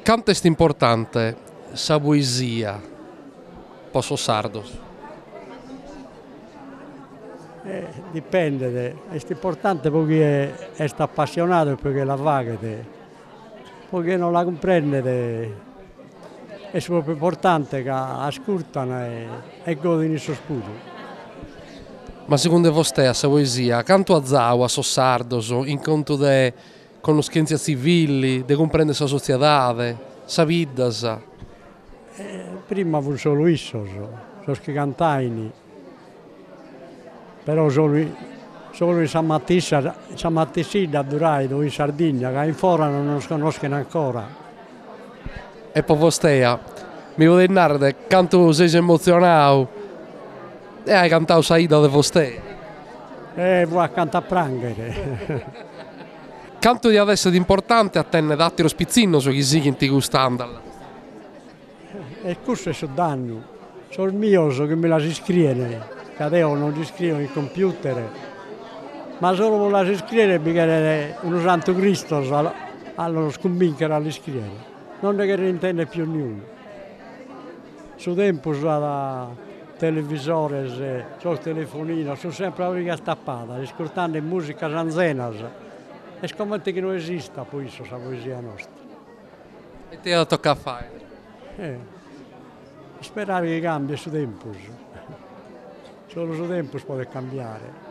Cantu est importante sa poesia po sos sardos? Dipendet, est importante pro chie est apassionadu e pro chie la faghet, pro chie non la cumprendet est propriu importante ca ascurtan e godin issos puru. Ma segundu vostè sa poesia cantu at zau a sos sardos in contu de connoschèntzia tzivili, de cumprender sa sotziedade, sa biddas? Prima fun solu issos, sos chi cantain, però solu solu in sa matissa in sa matessi 'idda durait o in Sardigna, ca in fora non nos connoschen ancora. E po vostè, mi podet narrer cantu seis emotzionau de ai cantau sa 'idda de vostè? Eh, fua acanta a pranghere. Cantu diat esser importante a tenner àteros pitzinnos chi sighint custa àndala? E cussu est su dannu. Sos mios chi mi las iscrien, ca deo non iscrio in computer, ma solu pro las iscriere bi cheret unu Santu Cristos a los cumbìnchere a l'iscriere. Non nde cheren intender pius niunu. Su tempus at televisores, sos telefoninos, sun sempre a origas tapadas, iscurtende musicas anzenas, est comente chi no esistat pro issos sa poesia nostra. Ite iat a tocai a fai? Eh, isperare chi cambiet su tempus, solu su tempus podet cambiare.